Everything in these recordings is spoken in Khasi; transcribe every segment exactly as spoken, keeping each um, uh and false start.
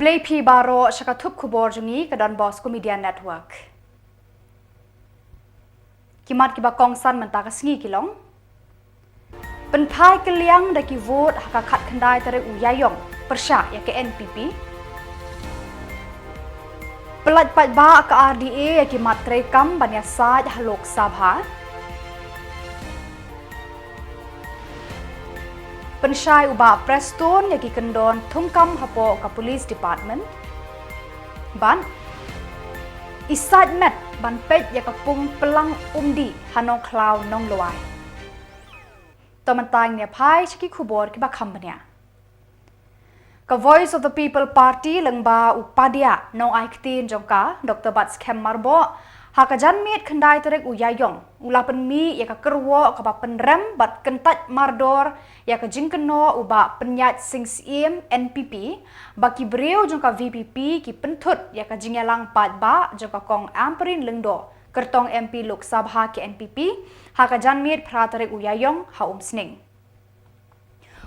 Khublei phi baroh sha ka thup khubor jong ngi ka Don Bosco Media Network. Ki mat kiba kongsan mynta ka sngi ki long: Pynphai kylliang da ki vote ha ka khatkhyndai tarik u Ïaïong pyrshah ïa ka N P P. Pyllait paidbah ka R D A ïa ki mat treikam ban ïasaid ha Lok Sabha. Pynshai u Bah Prestone ïa ki kyndon thungkam hapoh ka Police Department. Bad i said met ban peit ïa ka pung plang umdih ha Nongkhlaw Nonglwai. To mynta ngin ïa phai sha ki khubor kiba kham bniah. Ka Voice of the People Party lyngba u Padia Nongai Ktien jong ka, Doctor Batskhem Myrboh, ha ka janmiet khyndai tarik u Ïaïong u la pynmih ïa ka kyrwoh kaba pynrem bad kyntait mardor ïa ka jingkynnoh u Bah Pynïaid Sing Syiem, N P P, ba ki briew jong ka V P P ki pynthut ïa ka jingïalang paidbah jong ka Kong Ampareen Lyngdoh, kyrtong M P Lok Sabha ka N P P, ha ka janmiet phra tarik u Ïaïong ha Umsning.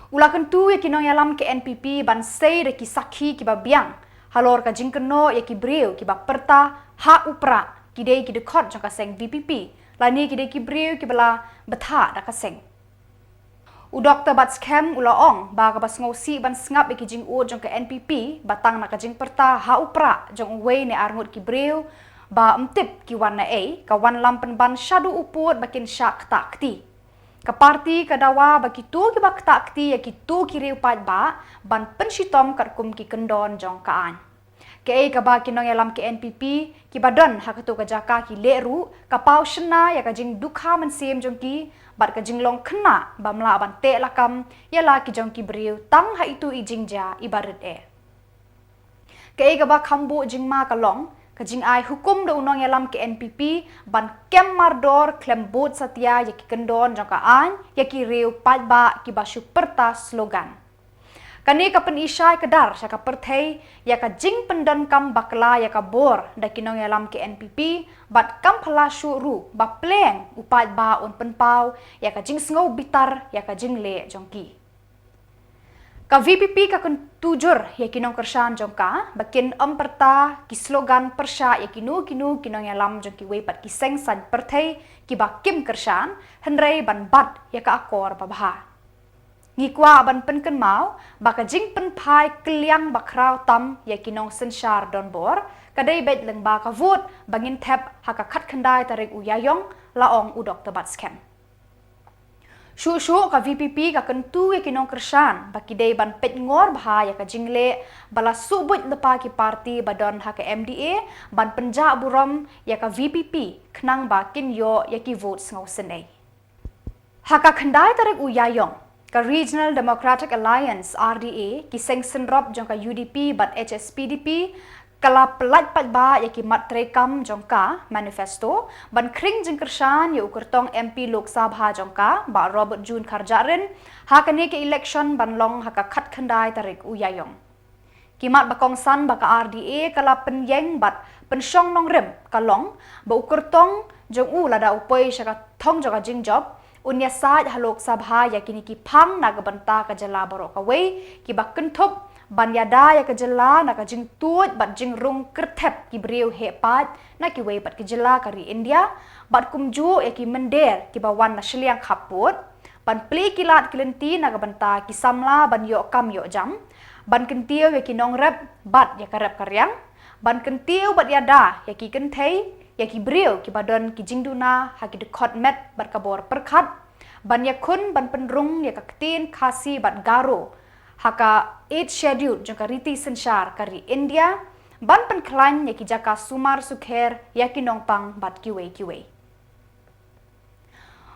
U la kyntu ïa ki nongïalam ka N P P ban sei da ki sakhi kiba biang halor ka jingkynnoh ïa ki briew kiba pyrta ha u Prah ki dei ki dkhot jong ka seng V P P lane ki dei ki briew kiba la bthah da ka seng. U Doctor Batskhem u la ong ba kaba sngewsih ban sngap ïa ki jingud jong ka N P P ba tang na ka jingpyrta ha u Prah jong uwei ne arngut ki briew ba ym tip ki wan na ei, ka wanlam pynban shaduh u pud ba kin shah ktah kti. Ka party ka dawa ba kito kiba ktah kti ïa kito ki riew paidbah ban pynshitom katkum ki kyndon jong ka aiñ. Kaei kaba ki nongïalam ka N P P kiba don ha kato ka jaka ki leh ruh, ka paw shynna ïa ka jingdukha mynsiem jong ki bad ka jinglong khynnah bym lah ban teh lakam ïa la ki jong ki briew tang ha itu i jingjia iba rit eh. Kaei kaba kham buh jingma ka long ka jingai hukum da u nongïalam ka N P P ban kem mardor khlem bud satia ïa ki kyndon jong ka aiñ ïa ki riew paidbah kiba shu pyrta slogan. Kane ka pynishai kdar sha ka pyrthei ïa ka jingpyndonkam bakla ïa ka bor da ki nongïalam ka N P P bad kam phylla shuh ruh ba pleng u paidbah un pynpaw ïa ka jingsngew bitar ïa ka jingleh jong ki. Ka V P P ka kyntu jur ïa ki nongkyrshan jong ka ba kin ym pyrta ki slogan pyrshah ïa kino kino ki nongïalam jong kiwei pat ki seng saiñ pyrthei kiba kim kyrshan, hynrei ban bat ïa ka akor babha. Ngi kwah ban pynkynmaw ba ka jingpynphai kylliang bakhraw tam ïa ki nongsynshar donbor ka dei beit lyngba ka vote ba ngin thep ha ka khatkhyndai tarik u Ïaïong, la ong u Doctor Batskhem. Shuh shuh ka V P P ka kyntu ïa ki nongkyrshan ba ki dei ban peit ngor bha ïa ka jingleh ba la suh buit lypa ki party ba don ha ka M D A ban pynjah burom ïa ka V P P khnang ba kin ïoh ïa ki vote sngewsynei. Ha ka khyndai tarik u Ïaïong, ka Regional Democratic Alliance, R D A, ki seng synrop jong ka U D P bad H S P D P, ka la pyllait paidbah ïa ki mat treikam jong ka, manifesto, ban khring jingkyrshan ïa u kyrtong M P Lok Sabha jong ka, Bah Robert June Kharjahrin, ha kane ka election ban long ha ka khatkhyndai tarik u Ïaïong. Ki mat ba kongsan ba ka R D A ka la pynïeng bad pynshong nongrim ka long ba u kyrtong jong u lada u poi sha ka thong jong ka jingjop, un ïasaid ha Lok Sabha ïa kine ki phang na ka bynta ka jylla baroh kawei, kiba kynthup ban ïada ïa ka jylla na ka jingtuid bad jingrung kyrthep ki briew heh paid na kiwei pat ki jylla ka ri India, bad kumjuh ïa ki mynder kiba wan na shiliang khappud, ban plie ki lad ki lynti na ka bynta ki samla ban ïoh kam ïoh jam, ban kyntiew ïa ki nongrep bad ïa ka rep ka riang, ban kyntiew bad ïada ïa ki kynthei, ïa ki briew kiba don ki jingduna ha ki dkhot met bad ka bor pyrkhat, ban ïakhun ban pynrung ïa ka ktien Khasi bad Garo ha ka Eighth Schedule jong ka riti synshar ka ri India, ban pynkhlaiñ ïa ki jaka sumar sukher ïa ki nongpang bad kiwei kiwei.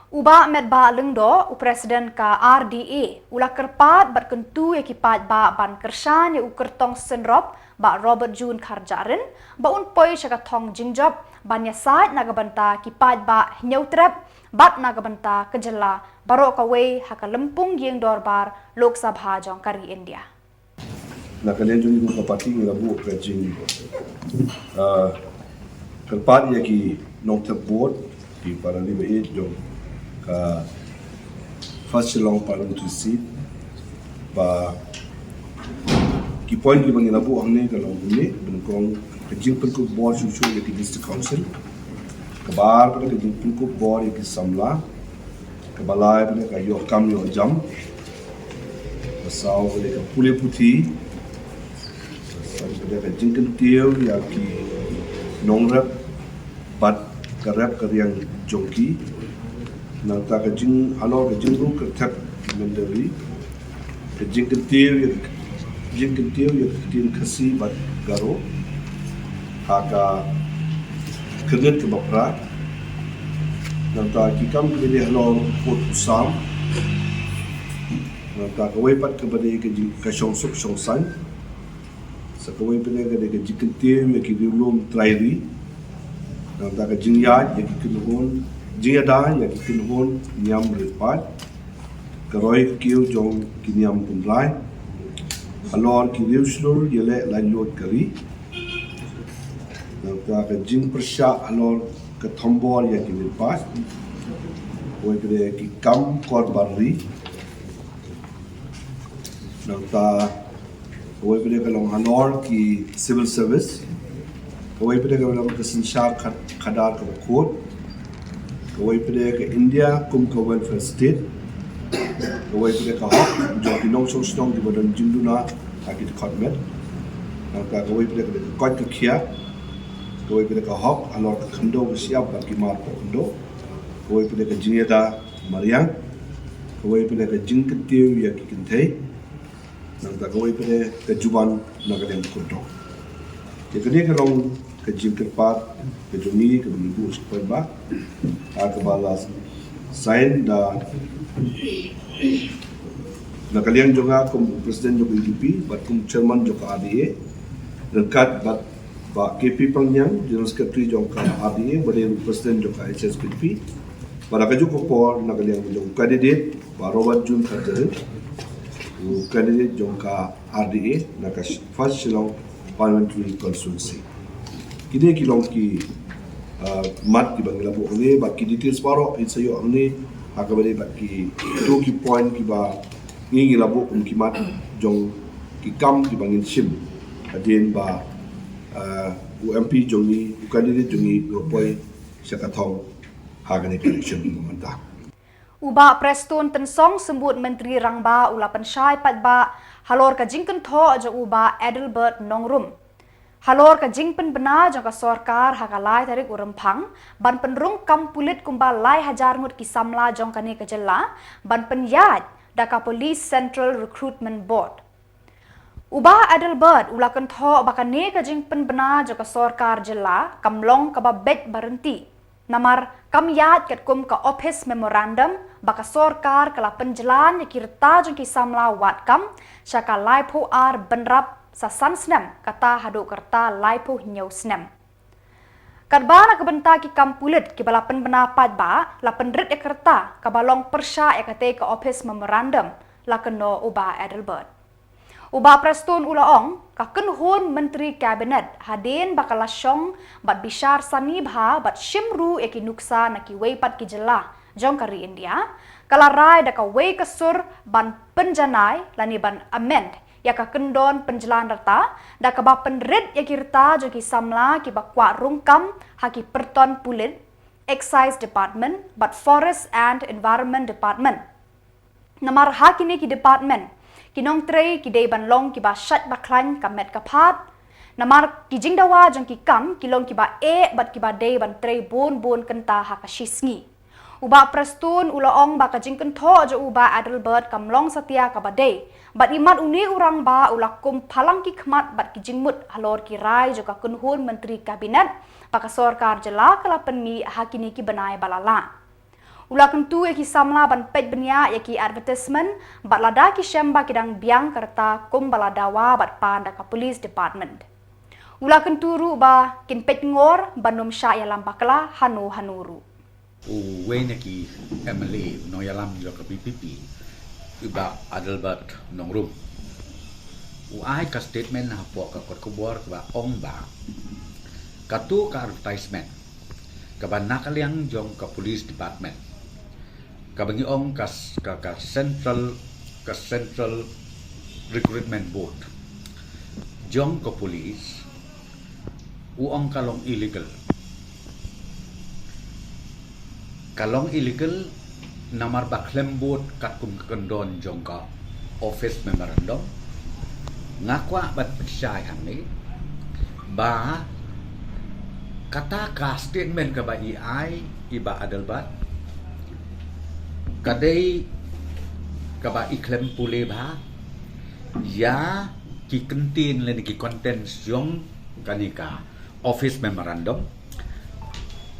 U Bah Metbah Lyngdoh, u President ka R D A, u la kyrpad bad kyntu ïa ki paidbah ban kyrshan ïa u kyrtong synrop Bah Robert June Kharjahrin ba un poi sha ka thong jingjop ban ïasaid na ka bynta ki paidbah Hynñiewtrep bad na ka bynta ka jylla baroh kawei ha ka lympung ïing dorbar Lok Sabha jong ka ri India. Na ka liang jong ngi kum ka party ngi la buh ka jing, ah, kyrpad ïa ki nongthep vote, ki para liba ïeit jong ka First Shillong Parliamentary Seat, ba Ki point kiba ngi la buh hangne ka long kumne, nyngkong ka jingpynkup bor shuh shuh ïa ki District Council. Kaba ar pat ka jingpynkup bor ïa ki samla. Kaba lai pat ka ïoh kam ïoh jam. Kaba saw pat ka pule puthi. Kaba san pat ka jingkyntiew ïa ki nongrep bad ka rep ka riang jong ki. Nangta ka jing halor ka jingrung kyrthep Mandarin. Ka jingkyntiew ïa, jingkyntiew ïa ka ktien Khasi bad Garo ha ka kyrnit kaba phra. Nangta ki kam kiba dei halor u pud u sam. Nangta kawei pat kaba dei ka jing, ka shongsuk shongsaiñ. Sa kawei pat ka dei ka jingkyntiew ïa ki riewlum trai ri. Nangta ka jingïaid ïa ki kynhun, jingïada ïa ki kynhun niam rit paid. Ka roi ka kiew jong ki niam pynrai halor ki riewshlur ïaleh laitluid ka ri. Nangta ka jingpyrshah halor ka thombor ïa ki rit paid. Kawei pat ki kam kor bar ri. Nangta kawei pat ka long halor ki civil service. Kawei pat ka long ka synshar khad-, khadar kaba khuid. Kawei pat ka India kum ka welfare state. Kawei pat ka hok jong ki nongshong shnong kiba don jingduna ha ki dkhot met. Nangta kawei pat ka dei ka koit ka khiah. Kawei pat ka hok halor ka khyndew ka shyiap bad ki mar poh khyndew. Kawei pat ka jingïada mariang. Kawei pat ka jingkyntiew ïa ki kynthei. Nangta kawei pat ka juban na ka liang kyrdoh. Ïa kane ka long ka jingkyrpad ka jong ngi kaba ngi buh sha ka paidbah. Ha kaba la sign da na ka liang jong nga kum president jong ka U D P bad kum chairman jong ka R D A. Ryngkat bad Bah K P Pangniang, General Secretary jong ka R D A, ba dei ruh president jong ka H S P D P. Bad ha kajuh ka por na ka liang jong u candidate, Bah Robert June Kharjahrit, u candidate jong ka R D A na ka First Shillong Parliamentary Constituency. Kine ki long ki, uh, mat kiba ngi la buh hangne, bad ki details baroh phin sa ïoh hangne, ha kaba dei bad ki, tu ki point kiba ngi ngi la buh kum ki mat jong ki kam kiba ngin shim hadien ba, uh, u M P jong ngi, u candidate jong ngi, u poi sha ka thong ha kane ka election mynta. U Bah Prestone Tynsong, Symbud Myntri Rangbah, u la pynshai paidbah halor ka jingkynthoh jong u Bah Adelbert Nongrum halor ka jingpynbna jong ka sorkar ha ka lai tarik u Rymphang ban pynrung kam pulit kumba lai hajar ngut ki samla jong kane ka jylla ban pynïaid da ka Police Central Recruitment Board. U Bah Adelbert u la kynthoh ba kane ka jingpynbna jong ka sorkar jylla kam long kaba beit ba ryntih. Namar kam ïaid katkum ka ophis memorandum ba ka sorkar ka la pynjlan ïa ki rta jong ki samla wad kam sha ka laiphew ar bynrap sa san snem kata haduh ka rta laiphew hynñiew snem. Katba na ka bynta ki kam pulit kiba la pynbna paidbah la pynrit ïa ka rta kaba long pyrshah ïa katei ka ophis memorandum, la kynnoh u Bah Adelbert. U Bah Prestone u la ong, ka kynhun myntri cabinet hadien ba ka la shong bad bishar sani bha bad shim ruh ïa ki nuksa na kiwei pat ki jylla jong ka ri India, ka la rai da kawei ka sur ban pynjanai lane ban amend ïa ka kyndon pynjlan rta da kaba pynrit ïa ki rta jong ki samla kiba kwah rung kam ha ki pyrton pulit, Excise Department bad Forest and Environment Department. Namar ha kine ki department ki nongtrei ki dei ban long kiba shait ba khlaiñ ka met ka phad. Namar ki jingdawa jong ki kam ki long kiba eh bad kiba dei ban trei bun bun kynta ha ka shisngi. U Bah Prestone u la ong ba ka jingkynthoh jong u Bah Adelbert kam long satia kaba dei bad imat une u rangbah u la kum phalang ki khmat bad ki jingmut halor ki rai jong ka kynhun myntri cabinet ba ka sorkar jylla ka la pynmih ha kine ki bnai ba la lah. U la kyntu ïa ki samla ban peit bniah ïa ki advertisement bad lada ki shem ba ki dang biang ka rta kumba la dawa bad pan da ka police department. U la kyntu ruh ba kin peit ngor ban ym shah ïalam bakla hano hano ruh. Uwei na ki M L A nongïalam jong ka V P P, u Bah Adelbert Nongrum, u ai ka statement hapoh ka kot khubor kaba ong ba katu ka advertisement kaba na ka liang jong ka police department, kaba ngi ong ka, ka, ka central, ka central recruitment board, jong ka police u ong ka long illegal. Ka long illegal namar ba khlem bud katkum ka kyndon jong ka office memorandum. Nga kwah ban pynshai hangne ba kata ka statement kaba i ai i Bah Adelbert ka dei kaba i khlem pule bha ïa ki kyntien lane ki contents jong kane ka office memorandum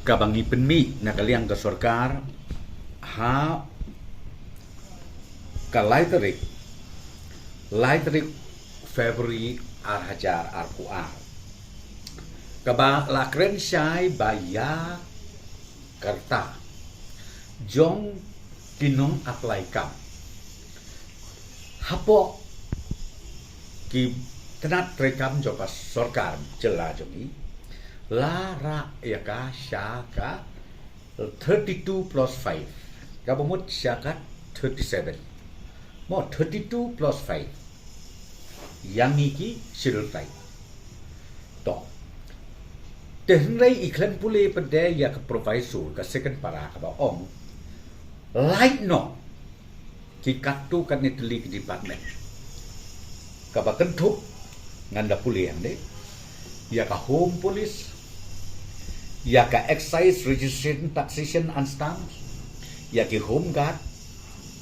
kaba ngi pynmih na ka liang ka sorkar ha ka lai tarik, lai tarik February ar hajar arphew ar. Kaba la kren shai ba ïa ka rta jong ki nong apply kam hapoh ki tnat treikam jong ka sorkar jylla jong i la rah ïa ka sha ka thirty-two plus five, kaba mut sha ka thirty-seven. Mo, thirty-two plus five ïa ngi ki Scheduled Tribe. To, te hynrei i khlem pule pat de ïa ka proviso ka second para kaba ong lait noh ki katto katne tylli ki department. Kaba kynthup ngan da pule hangne ïa ka Home Police, ïa ka Excise Registration Taxation and Stamps, ïa ki Home Guard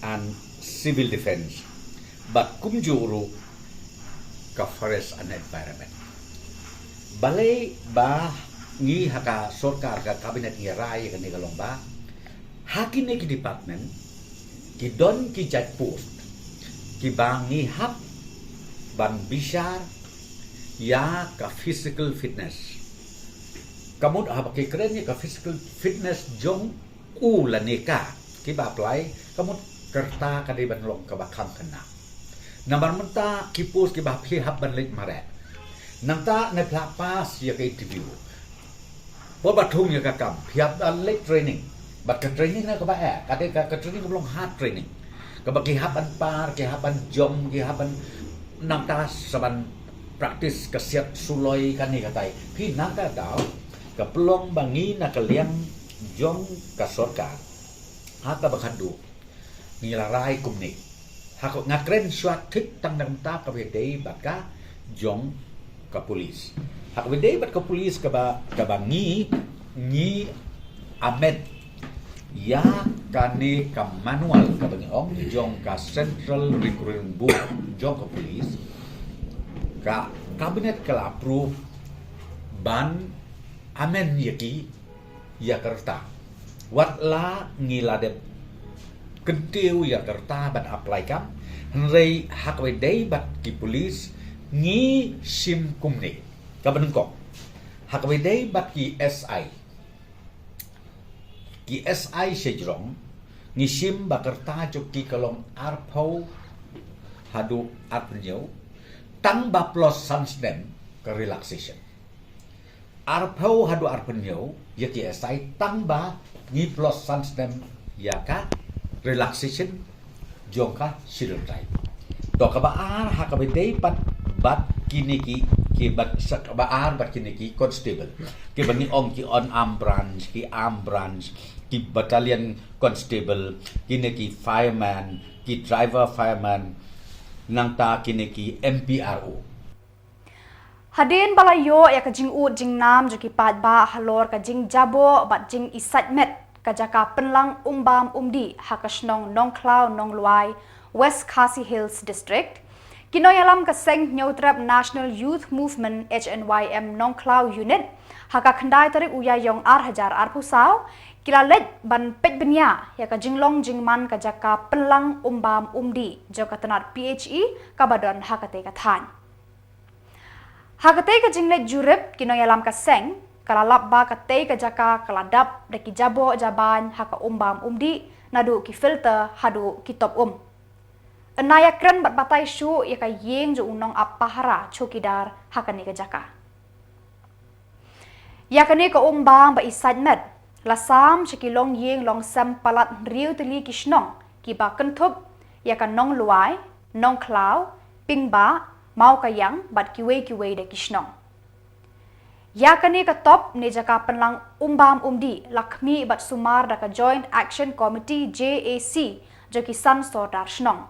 and Civil Defence. Bad kumjuh ruh ka Forest and Environment. Balei ba ngi ha ka sorkar ka cabinet ngi rai kane ka long ba ha kine ki department ki don ki jait post kiba ngi hap ban bishar ïa ka physical fitness. Ka mut haba ki kren ïa ka physical fitness jong u lane ka kiba apply, ka mut ka rta ka dei ban long kaba kham khynnah. Namar mynta ki post kiba phi hap ban leit mareh, nangta ne phi la pass ïa ka interview, por ba thung ïa ka kam phi hap ban leit training. Bad ka training na kaba eh ka dei ka, ka training kaba long hard training, kaba ki hap ban par, ki hap ban jump, ki hap ban nangta sa ban practice ka siat suloi kane katai. Phi nangta daw ka pynlong ba ngi na ka liang jong ka sorkar ha kaba khatduh ngi la rai kumne. Ha ka, nga kren shuwa thik tang na ka bynta kaba dei bad ka jong ka police. Ha kaba dei bad ka police kaba, kaba ngi, ngi amend ïa kane ka manual kaba ngi ong jong ka Central Recruitment Board jong ka police, ka cabinet ka la approve ban amend ïa ki ïa ka rta. Wat la ngi la dep kyntiew ïa ka rta ban apply kam, hynrei ha kaba dei bad ki police ngi shim kumne. Kaba nyngkong, ha kaba dei bad ki S I, ki S I sha jrong, ngi shim ba ka rta jong ki ka long arphew haduh arphew hynñiew, tang ba plus san snem ka relaxation. Arphew haduh arphew hynñiew ïa ki S I, tang ba ngi plus san snem ïa ka relaxation jong ka Scheduled Tribe. To kaba ar, ha kaba dei pat bad kine ki, ki bad sa kaba ar bad kine ki constable, kiba ngi ong ki unarmed branch, ki armed branch, ki battalion constable, kine ki fireman, ki driver fireman, nangta kine ki M P R O. Hadien ba la ïoh ïa ka jingud jingnam jong ki paidbah halor ka jingjaboh bad jingisaitmet ka jaka pynlang umbam umdih ha ka shnong Nongkhlaw Nonglwai, West Khasi Hills District, ki nongïalam ka seng Hynñiewtrep National Youth Movement, H N Y M, Nongkhlaw Unit, ha ka khyndai tarik u Ïaïong ar hajar arphew saw, ki la leit ban peit bniah ïa ka jinglong jingman ka jaka pynlang umbam umdih jong ka tnat P H E kaba don ha katei ka thaiñ. Ha katei ka jingleit jurip, ki nongïalam ka seng ka la lap ba katei ka jaka ka la dap da ki jaboh jabain ha ka umbam umdih, naduh ki filter haduh ki top um. Yn nang ïakren bad batai shuh ïa ka ïing jong u nongap pahara chowkidar ha kane ka jaka. Ïa kane ka umbam ba isaitmet la sam sha ki longïing longsem palat hynriew tylli ki shnong kiba kynthup ïa ka Nonglwai, Nongkhlaw, Pingbah, Mawkaiang bad kiwei kiwei de ki shnong. Ïa kane ka top ne jaka pynlang Umbam Umdih la khmih bad sumar da ka Joint Action Committee, J A C, jong ki san sordar shnong.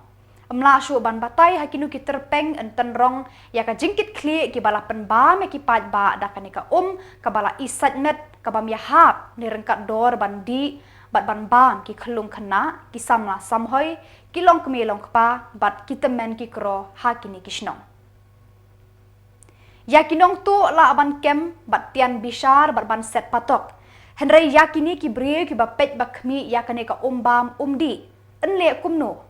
Ym lah shuh ban batai ha kino ki tyrpeng yn tynrong ïa ka jingkitkhlieh kiba la pynbam ïa ki paidbah da kane ka um kaba la i sait met, kaba ym ïahap ne ryngkat dor ban dih bad ban bam ki khyllung khynnah, ki samla samhoi, ki longkmie longkpa bad ki tymmen ki kro ha kine ki shnong. Ïa ki nongtuh lah ban kem bad tian bishar bad ban set patok. Hynrei ïa kine ki briew kiba peit ba khmih ïa kane ka Umbam Umdih, yn leh kumno?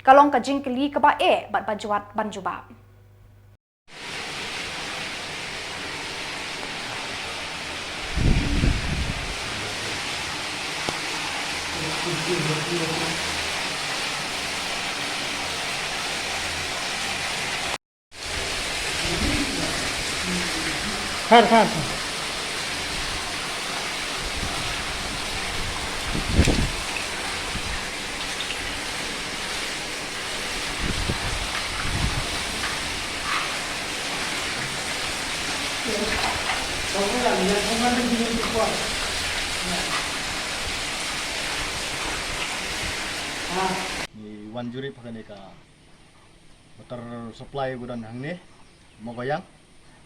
Ka long ka jingkylli kaba eh bad ba jwat ban jubab. Khar, khar, khar. Ngi wan jurip ha kane ka water supply ba don hangne, Mawkaiang.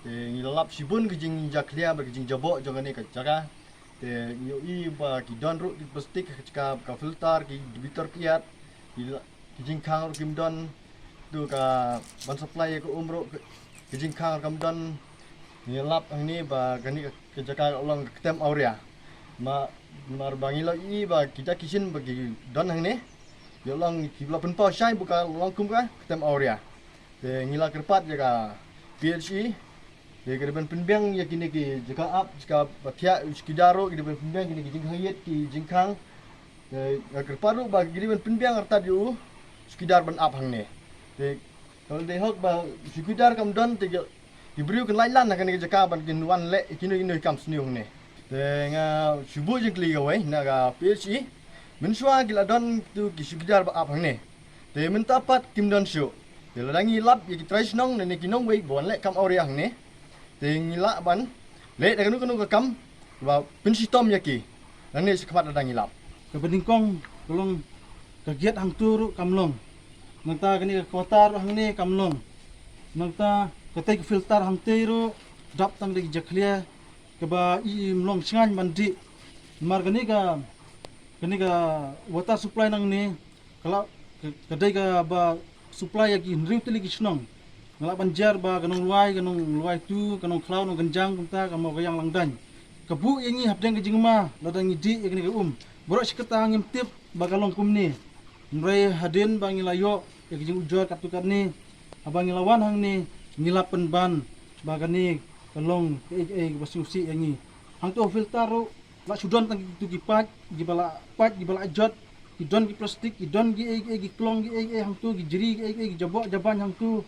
Te ngi la lap shibun ki jingjakhlia bad ki jingjaboh jong kane ka jaka. Te ngi ïohi ba ki don ruh ki plastik ha ka jaka, ka filter, ki bitar kiad, ki la-, ki jingkhang ruh kim don. Tu ka ban supply ïa ka um ruh, ki jingkhang ruh kam don. Ngi lap hangne ba kane ka, ka jaka ka long ka ktem awria. Ma, namar ba ngi la ïohi ba kita ki shin ba ki don hangne, ïa long ki la pynpaw shai ba ka long kum ka ktem awria. Te ngi la kyrpad ïa ka P H E, te ka dei ban pynbiang ïa kine ki jaka ap, jaka ba thiah, u chowkidar ruh, ki dei ban pynbiang kine ki jingkhang ïit, ki jingkhang. Te nga kyrpad ruh ba ki dei ban pynbiang artat ïa u chowkidar ban ap hangne. Te ka la dei hok ba u chowkidar kam don, te ki, ki briew kin lait lan ha kane ka jaka ban kin wan leh kino kino ki kam sniew hangne. Te nga shu buh jingkylli kawei na ka P H E, mynshuwa ki la don tu ki chowkidar ba ap hangne. Te mynta pat kim don shuh. Te lada ngi lap ïa ki trai shnong ne ki nongwei ba wan leh kam awria hangne, te ngi lah ban leh da kano kano ka kam ba pynshitom ïa ki nangne shakhmat lada ngi lap. Kaba nyngkong ka long ka gate hangtu ruh kam long. Nangta kane ka quarter ruh hangne kam long. Nangta katei ka filter hangtei ruh dap tang da ki jakhlia kaba i, im long shngaiñ ban dih. Namar kane ka, kane ka water supply nangne ka la, ka, ka dei kaba supply ïa ki hynriew tylli ki shnong. Nga lah ban jer ba ka Nonglwai, ka Nonglwai tu, ka Nongkhlaw, Nongkynjang, kumta ka Mawkaiang Langdaiñ. Ka buh ïa ngi hapdeng ka jingma lada ngi dih ïa kane ka um. Baroh shi katta ngim tip ba ka long kumne. Hynrei hadien ba ngi la ïoh ïa ka jingujor katto katne, haba ngi la wan hangne, ngi la pynban ba kane ka long kaei kaei kaba sngewsih ïa ngi. Hangto filter ruh la shu don tang kitu ki paip, kiba la paip, kiba la jot, ki don ki plastik, ki don kiei kiei ki klong, kiei kiei hangtu, ki jri, kiei kiei ki jaboh jaban hangtu.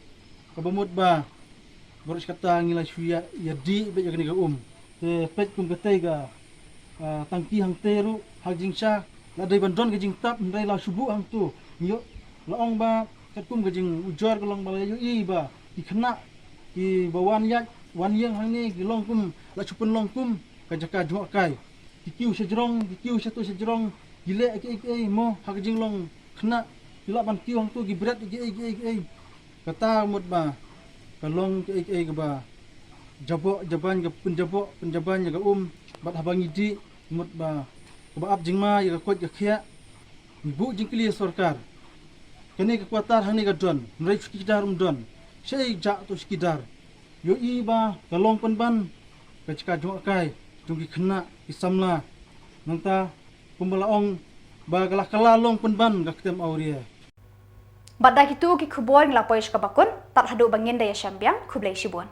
Kaba mut ba baroh shi katta ngi la shu ïa, ïa dih beit ïa kane ka um. Te peit kum katei ka, ah, tangki hangtei ruh ha ka jingsha, la dei ban don ka jingtap, hynrei la shu buh hangtu. Ngi ïoh, la ong ba katkum ka jingujor ka long ba la ïohi ba ki khynnah kiba wan ïaid wan ïeng hangne ki long kum, la shu pynlong kum ka jaka jngohkai. Ki kiew shajrong, ki kiew shatu shajrong, ki leh kiei kiei mo ha ka jinglong khynnah, ki lah ban kiew hangtu, ki bret kiei kiei kiei. Kata mut ba ka long kaei kaei kaba jaboh jaban, ka pynjaboh pynjaban ïa ka um. Bad haba ngi dih mut ba kaba ap jingma ïa ka koit ka khiah. Ngi buh jingkylli ïa sorkar. Kane ka quarter hangne ka don, hynrei u chowkidar um don. Shaei jah tu chowkidar? Ïohi ba ka long pynban ka jaka jngohkai jong ki khynnah ki samla. Nangta kumba la ong ba ka la, ka la long pynban ka ktem awria. Bad da kitu ki khubor ngi la poi sha kaba kut, tad haduh ba ngin da ïashem biang, khublei shibun.